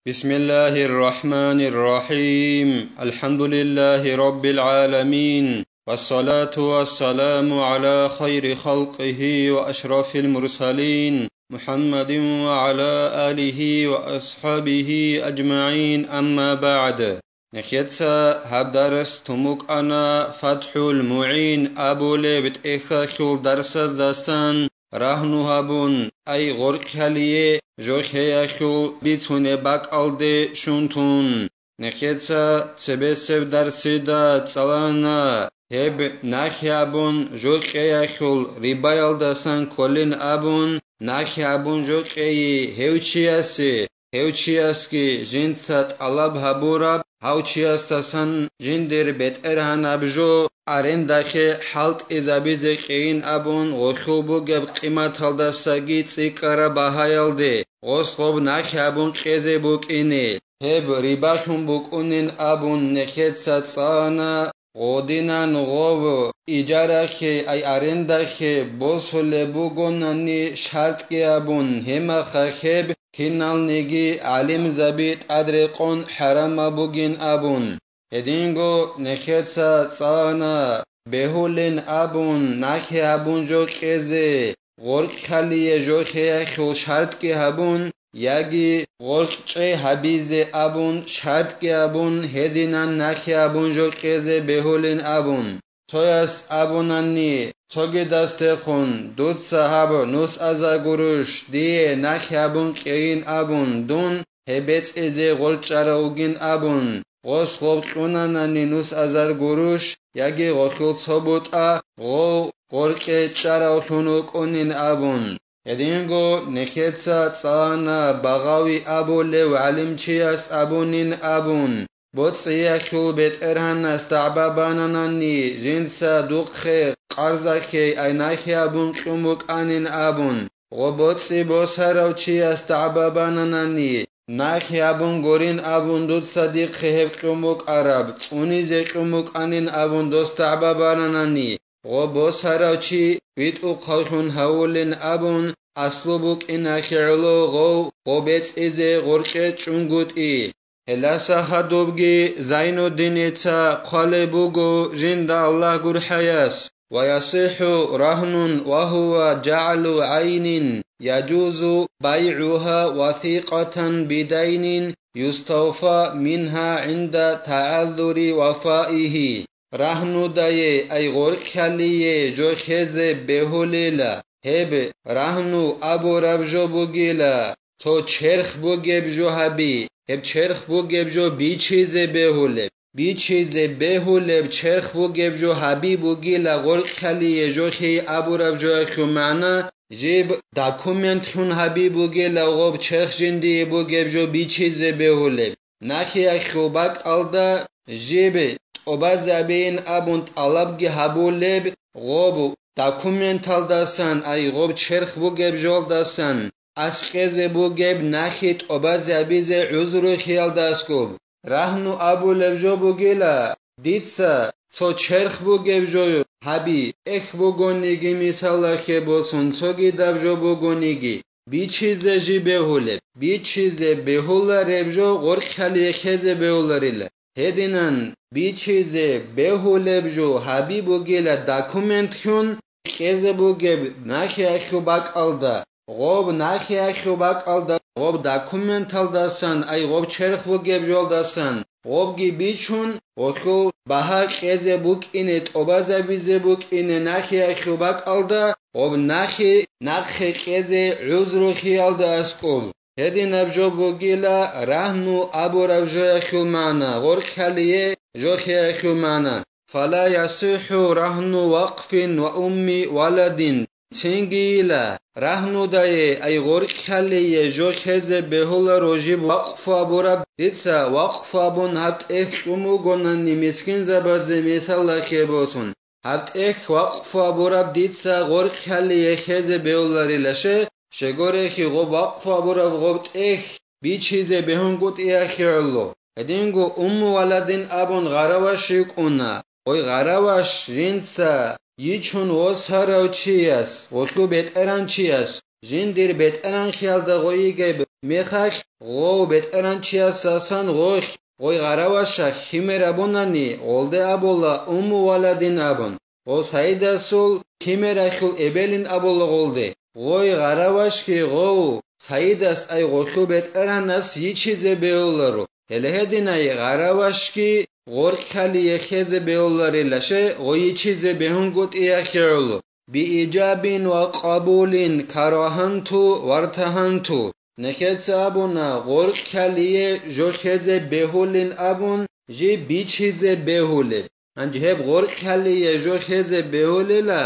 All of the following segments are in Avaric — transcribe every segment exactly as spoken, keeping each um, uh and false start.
بسم الله الرحمن الرحيم. الحمد لله رب العالمين. والصلاة والسلام على خير خلقه وأشرف المرسلين محمد وعلى آله وأصحابه أجمعين. أما بعد. Нехеца гьаб дарс тун букӀана ФатхӀул МугӀин абулеб тӀехьалъул дарсаздасан рагьну гьабун, ай гъоркьалие жохеялъул бицунеб бакӀалде щун тун. Нехеца цебесеб дарсида цӀалана гьеб нахь гьабун жокьеялъул рибаялдасан кколин абун, нахь гьабун жокьее гьев чиясе, гьев чиясги жинца тӀалаб гьабураб, гьав чиясдасан жиндир бетӀергьанаб жо арендахъе хӀалтӀизабизе кьейин абун гъолъул бугеб къиматалдасаги цӀикӀкӀараб багьаялде, гъос гъоб нахь гьабун кьезе букӀине, гьеб рибалъун букӀунин абун нехеца цӀана. Гъодинан гъов ижарахъе, ай арендахъе босулеб бугонани шартӀги абун, гьемахъа гьеб киналниги гӀалимзаби тӀадрекъон хӀарамаб бугин абун. Гьединго нехеца цӀана бегьулин абун, нахь гьабун жо кьезе, гъоркьалие жохеялъул шартӀги гьабун, яги гъоркьчӀей гьабизе абун шартӀги абун, гьединан нахь гьабун жо кьезе бегьулин абун. Цояс абунани, цогидасдехун дуца гьаб нусазар гуруш дие нахь гьабун кьейин абун, дун гьеб бецӀизе гъоркьчӀарав вугин абун, гъос гъоб кьунанани нусазар гуруш, яги гъолъул цо бутӀа гъов гъоркье чӀаравлъун вукӀунин абун. Гьединго нехеца цӀана Багъави абулев гӀалимчияс абунин абун, боцӀиялъул бетӀергьанас дагӀба бананани, жинца духъе къарзахьей ай нахь гьабун кьун букӀанин абун, гъо боцӀи босарав чияс дагӀба бананани, нахь гьабун гурин абун дуца дихъе гьеб кьун букӀараб, цӀунизе кьун букӀанин абун дос дагӀба бананани, гъо босарав чи витӀухъавлъун гьавулин абун, аслу букӀиналъе гӀоло гъов гъо бецӀизе гъоркье чӀунгутӀи. Гьелдаса хадубги Зайнуддиница хъвалеб буго жинда Аллагь гурхӀаяс: «ويصح رهن وهو جعل عين يجوز بيعها وثيقة بدين يستوفى منها عند تعذر وفائه». Рагьнудае, ай гъоркьалие жо хезе бегьулила, гьеб рагьну абураб жо бугила, цо черх бугеб жо гьаби, гьеб черх бугеб жо бичизе бегьулеб, бичизе бегьулеб черх бугеб жо гьаби бугила гъоркьалие жо хей абураб жоялъул магӀна, жиб документлъун гьаби бугила гъоб черх жиндие бугеб жо бичизе бегьулеб. Нахьиялъул бакӀалда жиб тӀобазабейин абун тӀалабги гьабулеб, гъоб документалдасан, ай гъоб черх бугеб жолдасан аскӀезе бугеб нахьи тӀобазабизе гӀузрухиялдасго. Рагьну абулеб жо бугила, дица цо черх бугеб жо гьаби, эх бугониги, мисалалъе босун, цогидаб жо бугониги, бичизе жи бегьулеб, бичизе бегьулареб жо гъоркьалие хезе бегьуларила. Гьединан бичизе бегьулеб жо гьаби бугила документлъун кьезе бугеб нахьиялъул бакӀалда, гъоб нахьиялъул бакӀалда гъоб документалдасан, ай гъоб черх бугеб жолдасан, гъобги бичун, гъолъул багьа кьезе букӀине, тӀобазабизе букӀине нахьиялъул бакӀалда, гъоб нахьи нахъе кьезе гӀузрухиялда аскӀоб. Гьединаб жо бугила рагьну абураб жоялъул магӀна, гъоркьалие жо хеялъул магӀна. فلا يصح رهن وقف وأم ولد. Цинги йила, рагьнудае, ай гъоркьалие жо хезе бегьуларо жиб вакъфу абураб, дица вакъфу абун гьаб тӀехь кьун бугонани мискинзабазе, мисалалъе босун. Гьаб тӀехь вакъфу абураб дица гъоркьалие хезе бегьуларилаше, щегорехи гъоб вакъфу абураб гъоб тӀехь бичизе бегьунгутӀиялъе гӀоло. Гьединго Умму Валадин абун гъараваш йикӀуна. Гъой гъараваш жинца йичун восарав чияс, гъолъу бетӀеранчияс, жиндир бетӀеранхиялда гъойигеб мехалъ, гъов бетӀеран чиясасан гъолъ, гъой гъаравашалъ химер абунани, гъолде абула Умму Валадин абун. Гъо Саидасул химералъул эбелин абула гъолде. Гъой гъаравашги гъов Саидас ай гъолъул бетӀеранас йичизе бегьуларо. Гьеле гьединай гъаравашги гъоркьалие хезе бегьуларилаше гъой йичизе бегьунгутӀиялъе гӀоло. Биижабин ва къабулин карагьанту вартагьанту. Нехеца абуна гъоркьалие жо хезе бегьулин абун, жи бичизе бегьулеб. Гьанже гьеб гъоркьалие жо хезе бегьулила,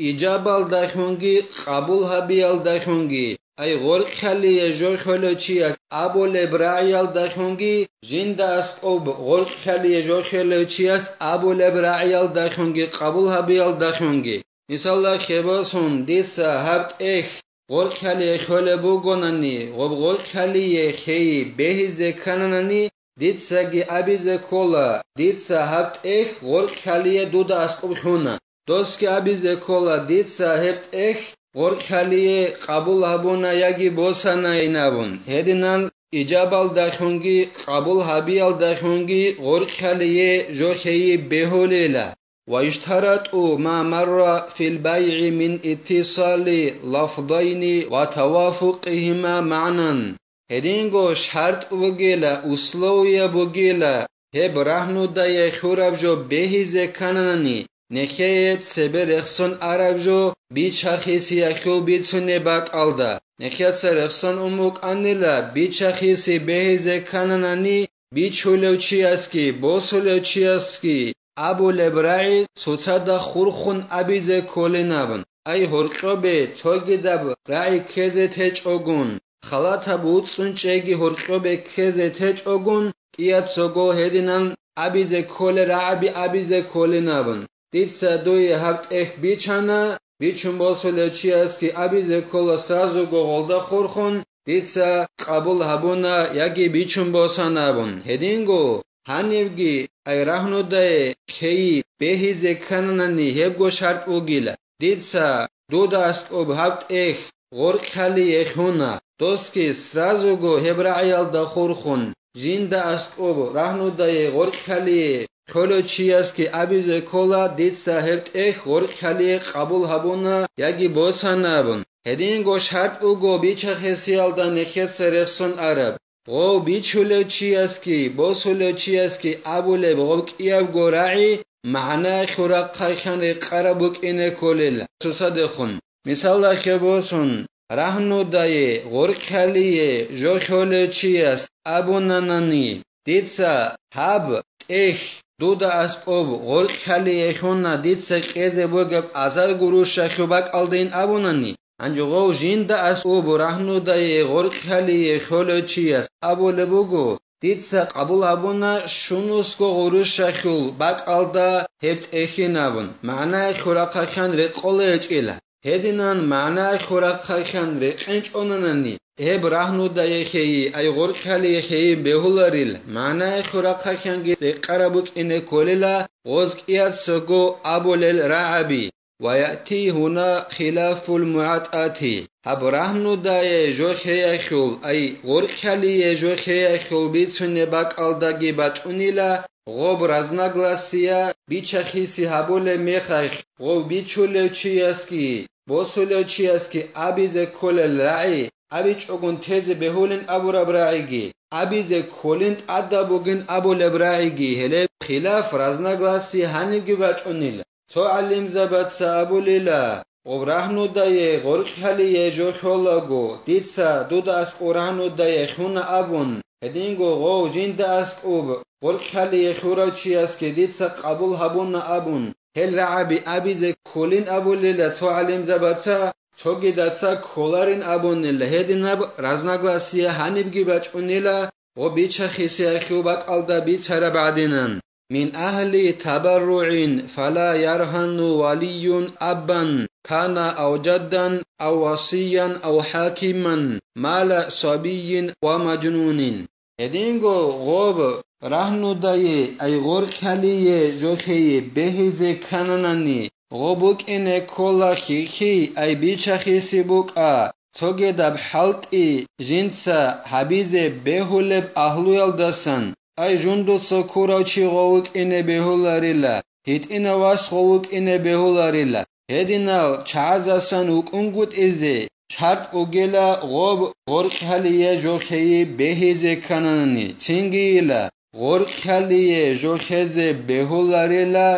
ижабалдалъунги къабул гьабиялдалъунги, ай гъоркьалие жо хьолев чияс абулеб рагӀиялдалъунги, жинда аскӀоб гъоркьалие жо хьолев чияс абулеб рагӀиялдалъунги къабул гьабиялдалъунги. Мисалда, хебалъун дица гьаб тӀехь гъоркьалие хьолеб бугонани, гъоб гъоркьалие хейи бегьизе ккананани, дицаги абизе ккола, дица гьаб тӀехь гъоркьалие дуда аскӀоб лъуна. Досги абизе ккола, дица гьеб тӀехь гъоркьалие къабул гьабуна яги босанайин абун. Гьединан ижабалдалъунги къабул гьабиялдалъунги гъоркьалие жо хейи бегьулила. ويشترط ما مر في البيع من اتصال لفظين وتوافقهما معنى. Гьединго шартӀ бугила, условие бугила, гьеб рагьнудае хьураб жо бегьизе ккананани, нехее цебе рехсон араб жо бичахисиялъул бицунеб бакӀалда. Нехеца рехсон ун букӀанила, бичахиси бегьизе ккананани, бичулев чиясги, босулев чиясги абулеб рагӀи цоцазда хурхун абизе кколин абун. Ай гьоркьобе цогидаб рагӀи ккезе течӀогун, халатаб вуцӀцӀун чӀеги гьоркьобе ккезе течӀогун, кӀияцаго гьединан абизе кколел рагӀаби абизе кколин абун. Дица дуе гьаб тӀехь бичана, бичун босулев чиясги абизе ккола сразуго гъолда хурхун, дица къабул гьабуна яги бичун босан абун. Гьединго гьанивги ай рагьнудае хейи бегьизе ккананани гьебго шартӀ бугила. Дица дуда аскӀоб гьаб тӀехь гъоркьалие хьуна, досги сразуго гьеб рагӀиялда хурхун, жинда аскӀоб рагьнудае гъоркьалие хьолев чиясги абизе ккола, дица гьеб тӀехь гъоркьалие къабул гьабуна яги босана абун. Гьединго шартӀ буго бичахесиялда нехеца рехсон араб. Гъов бичулев чиясги, босулев чиясги абулеб гъоб кӀиябго рагӀи магӀнаялъул рахъалъан рекъараб букӀине кколел цоцадехун. Мисалалъе босун, рагьнудае, гъоркьалие жо хьолев чияс абунанани, дица гьаб тӀехь дуда аскӀоб гъоркьалие хьуна, дица кьезе бугеб азар гурущалъул бакӀалдайин абунани, гьанже гъов жинда аскӀоб рагьнудае гъоркьалие хьолев чияс абулеб буго, дица къабул гьабуна щунусго гъурущалъул бакӀалда гьеб тӀехьин абун, магӀнаялъул рахъалъан рекъола гьечӀила. Гьединан магӀнаялъул рахъалъан рекъенчӀонанани, гьеб рагьнудае хейи, ай гъоркьалие хейи бегьуларил, магӀнаялъул рахъалъанги рекъараб букӀине кколила гъоз кӀияцаго абулел рагӀаби. ويأتي هنا خلاف المعطاة. Гьаб рагьнудае жо хеялъул, ай гъоркьалие жо хеялъул бицунеб бакӀалдаги бачӀунила гъоб разногласия, бичахиси гьабулеб мехалъ, гъов бичулев чиясги, босулев чиясги абизе кколел рагӀи, абичӀогун тезе бегьулин абураб рагӀиги, абизе кколин тӀадаб бугин абулеб рагӀиги, гьеле хилаф, разногласие гьанибги бачӀунила. Цо гӀалимзабаца абулила, гъоб рагьнудае гъоркьалие жо хьолаго, дица дуда аскӀоб рагьнудае хьуна абун, гьединго гъов жинда аскӀоб гъоркьалие хьурав чиясги дица къабул гьабуна абун, гьел рагӀаби абизе кколин абулила цо гӀалимзабаца, цогидаца кколарин абунила, гьединаб разногласие гьанибги бачӀунила гъоб бичахисиялъул бакӀалда бицараб гӀадинан. من أهل تبرع فلا يرهن ولي أبا كان أو جدا أو وصيا أو حاكما مال صبي ومجنون. Гьединго гъоб рагьнудае, ай гъоркьалие жо хее бегьизе ккананани, гъоб букӀине ккола хихьи, ай бичахиси букӀа, цогидаб хӀалтӀи жинца гьабизе бегьулеб агьлуялдасан, ай жундуца ккурав чи гъов вукӀине бегьуларила, гьитӀинав вас гъов вукӀине бегьуларила. Гьединал чагӀазасан вукӀунгутӀизе шартӀ бугила гъоб гъоркьалие жохейи бегьизе ккананани, цинги ила гъоркьалие жохезе бегьуларила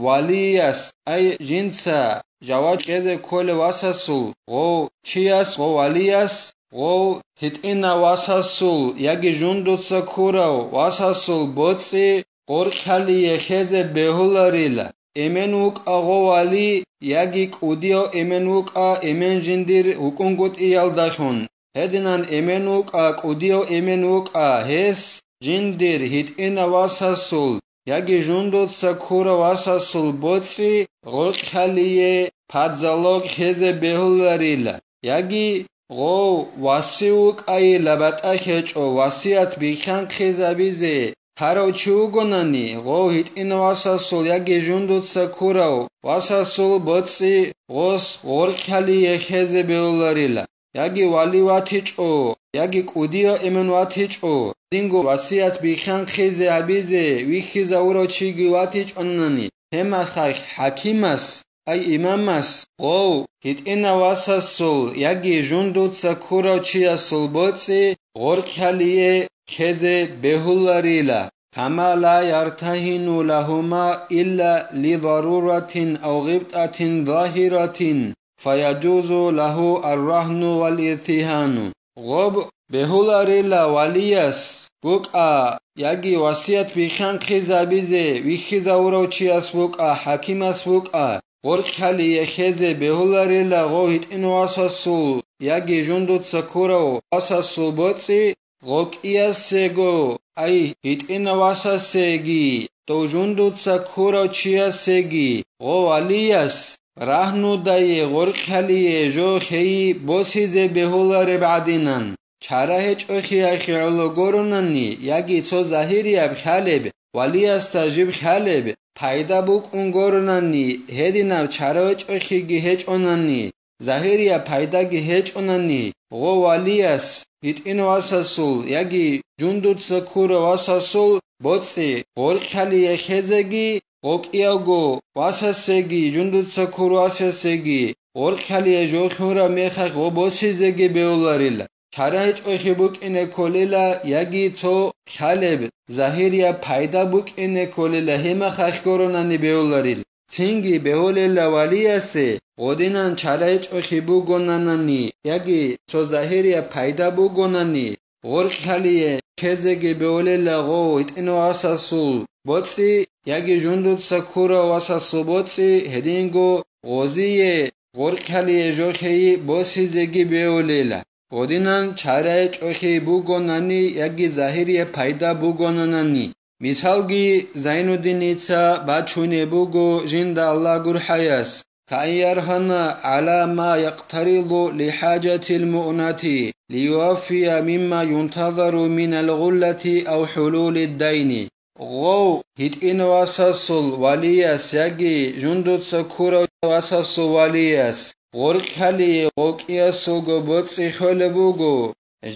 валияс, ай жинца жаваб кьезе кколев васасул гъов чияс, гъов валияс, гъов гьитӀинав васасул яги жундуца ккурав васасул боцӀи гъоркьалие хезе бегьуларила. Эмен вукӀа гъов вали, яги кӀудияв эмен вукӀа эмен жиндир вукӀунгутӀиялдалъун. Гьединан эмен вукӀа, кӀудияв эмен вукӀа, гьес жиндир гьитӀинав васасул яги жундуца ккурав васасул боцӀи гъоркьалие падзалог хезе бегьуларила, яги гъов васи вукӀайила батӀа хечӀо васият бихьанхъизабизе тарав чи вугонани, гъов гьитӀинав васасул яги жундуца ккурав васасул боцӀи гъос гъоркьалие хезе бегьуларила, яги вали ватичӀо, яги кӀудияв эмен ватичӀо, динго васият бихьанхъизе гьабизе вихьизавурав чиги ватичӀонани, гьемахъахь хӀакимас, ай имамас, гъов гьитӀинав васасул яги жундуца ккурав чиясул боцӀи гъоркьалие хезе бегьуларила, кама ла яртагьину лагьума илла лидаруратин ав гъибтӀатин загьиратин, фаяджузу лагьу аррагьну вал иртигьану. Гъоб бегьуларила валияс букӀа, яги васият бихьанхъизабизе вихьизавурав чияс букӀа, хӀакимас букӀа, гъоркьалие хезе бегьуларила гъов гьитӀинав васасул яги жундуца ккурав васасул боцӀи гъокӀиясего, ай гьитӀинав васасеги, дов жундуца ккурав чиясеги, гъов валияс рагьнудае гъоркьалие жо хейи босизе бегьулареб гӀадинан, чара гьечӀохиялъе гӀоло горонани яги цо загьирияб хьалеб, валиясда жиб хьалеб, пайда букӀун горонани, гьединаб чара гьечӀохиги гьечӀонани, загьирияб пайдаги гьечӀонани, гъо валияс, гьитӀин васасул яги жундуца ккурав васасул боцӀи гъоркьалие хезеги, гъокӀиявго васасеги жундуца ккурав васасеги гъоркьалие жо хьураб мехалъ гъо босизеги бегьуларила. Чара гьечӀохи букӀине кколела яги цо хьалеб, загьирияб пайда букӀине кколела гьемахалъ горонани бегьуларил. Цинги бегьулела валиясе гъодинан чара гьечӀохи бугонанани яги цо загьирияб пайда бугонани, гъоркьалие хезеги бегьулела гъов гьитӀинав васасул боцӀи яги жундуца ккурав васасул боцӀи гьединго гъозие гъоркьалие жо хейи босизеги бегьулела. Гъодинан чара гьечӀохи бугонани яги загьирияб пайда бугонанани. Мисалги Зайнуддиница бачунеб буго жинда Аллагь гурхӀаяс: «Каан яргьана гӀала ма якътарилу лихӀажатил муънати лиюаффия мимма юнтазару минал гъуллати ав хӀулулид дайни». Гъов гьитӀин васасул валияс яги жундуца ккурав васасул валияс гъоркьалие гъокӀиясулго боцӀи хьолеб буго,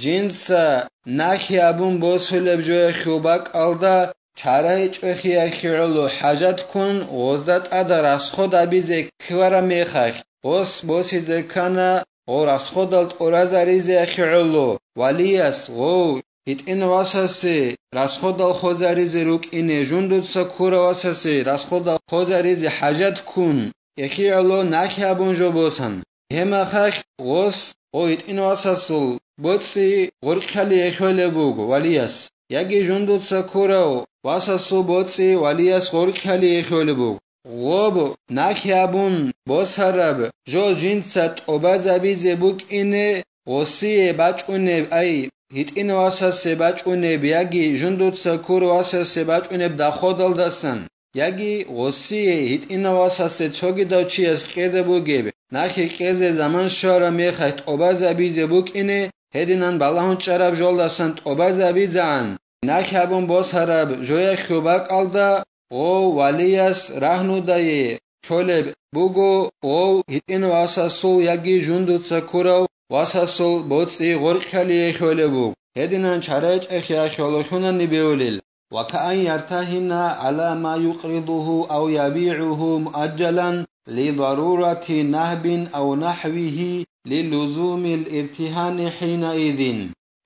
жинца нахь абун босулеб жояхъул бакӀалда чара гьечӀохиялъе гӀоло хӀажат ккун гъозда тӀада расход абизе ккараб мехалъ, гъос босизе ккана гъо расходал тӀуразаризеялъе гӀоло, валияс гъов гьитӀин васасе расходал хозаризе рукӀине, жундуца ккурав васасе расходал хозаризе хӀажат ккун, эхиялъ нахь абун жо босан. Гьемахалъ гъос гъо гьитӀин васасул боцӀи гъоркьалие хьолеб буго валияс, яги жундуца ккурав васасул боцӀи валияс гъоркьалие хьолеб буго. Гъоб нахь абун босараб жо жинца тӀобазабизе букӀине, гъосие бачӀунеб, ай, гьитӀин васасе бачӀунеб яги жундуца ккурав васасе бачӀунеб доходалдасан, яги гъосие гьитӀин васасе цогидав чияс кьезе бугеб, нахь кьезе заман щвараб мехалъ тӀобазабизе букӀине, гьединан балагьун чӀараб жолдасан тӀобазабизегӀан, нахь абун босараб жояхъул бакӀалда гъов валияс рагьнудае кколеб буго гъов гьитӀин васасул яги жундуца ккурав васасул боцӀи гъоркьалие хьолеб буго. Гьединан чара гьечӀохиялъул хьунани бевлил. وكأن يرتهن على ما يقرضه أو يبيعه مؤجلا لضرورة نهب أو نحوه للزوم الارتهان حينئذ.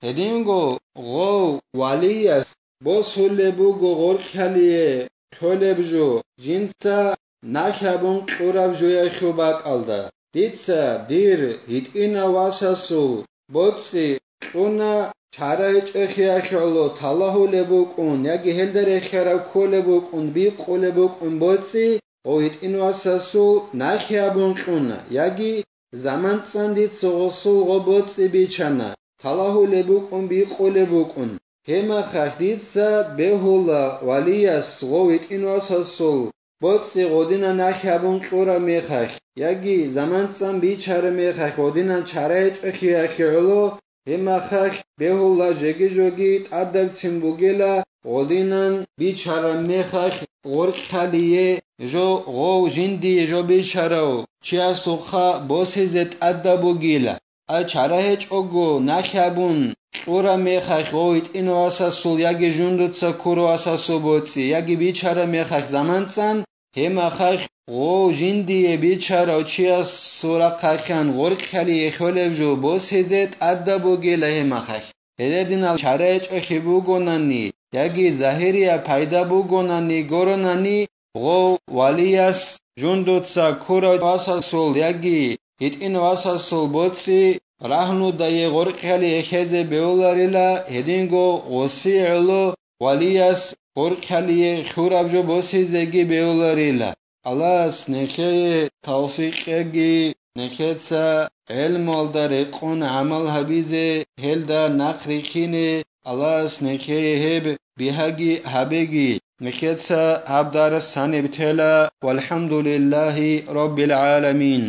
Гьединго гъов валияс босулеб буго гъоркьалие кьолеб жо, жинца нахь абун кьураб жояхъе бакӀалда. Дица дир гьитӀинав васасул боцӀи кьуна, чара гьечӀохиялъул талагьулеб букӀун яги гьелда рехиараб кколеб букӀун, бикъулеб букӀун боцӀи, гъов гьитӀинав васасул нахь абун кьуна, яги заманцӀан дица гъосул гъо боцӀи бичана, талагьулеб букӀун, бикъулеб букӀун. Гьебмехалъ дица бегьула валияс гъов гьитӀинав васасул боцӀи гъодинан нахь абун кьураб мехалъ, яги заманцӀан бичараб мехалъ гъодинан чара гьечӀохиялъе гӀоло, гьебмехалъ бегьула жеги-жоги тӀадабцин бугила, гъодинан бичараб мехалъ гъоркьалие жо гъов жиндие жо бичарав чиясухъа босизе тӀадаб бугила. А чара гьечӀого нахь абун кьураб мехалъ гъов гьитӀинав васасул яги жундуца ккурав васасул боцӀи, яги бичараб мехалъ заманцӀан, гьебмехалъ гъов жиндие бичарав чиясул рахъалъан гъоркьалие хьолеб жо босизе тӀадаб бугила гьебмехалъ. Гьединал чара гьечӀохи бугонани, яги загьирияб пайда бугонани горонани, гъов валияс жундуца ккурав васасул яги гьитӀинав васасул боцӀи рагьнудае гъоркьалие хьезе бегьуларила, гьединго гъосие гӀоло валияс гъоркьалие хьураб жо босизеги бегьуларила. Аллагьас нехее тавфикъ кьеги, нехеца гӀелмуялда рекъон гӀамал гьабизе, гьелда нахъ рихьине Аллагьас нехее гьеб бигьаги гьабеги. Нехеца гьаб дарс гьаниб тела. ВалхӀамдулиллагьи раббил гӀаламин.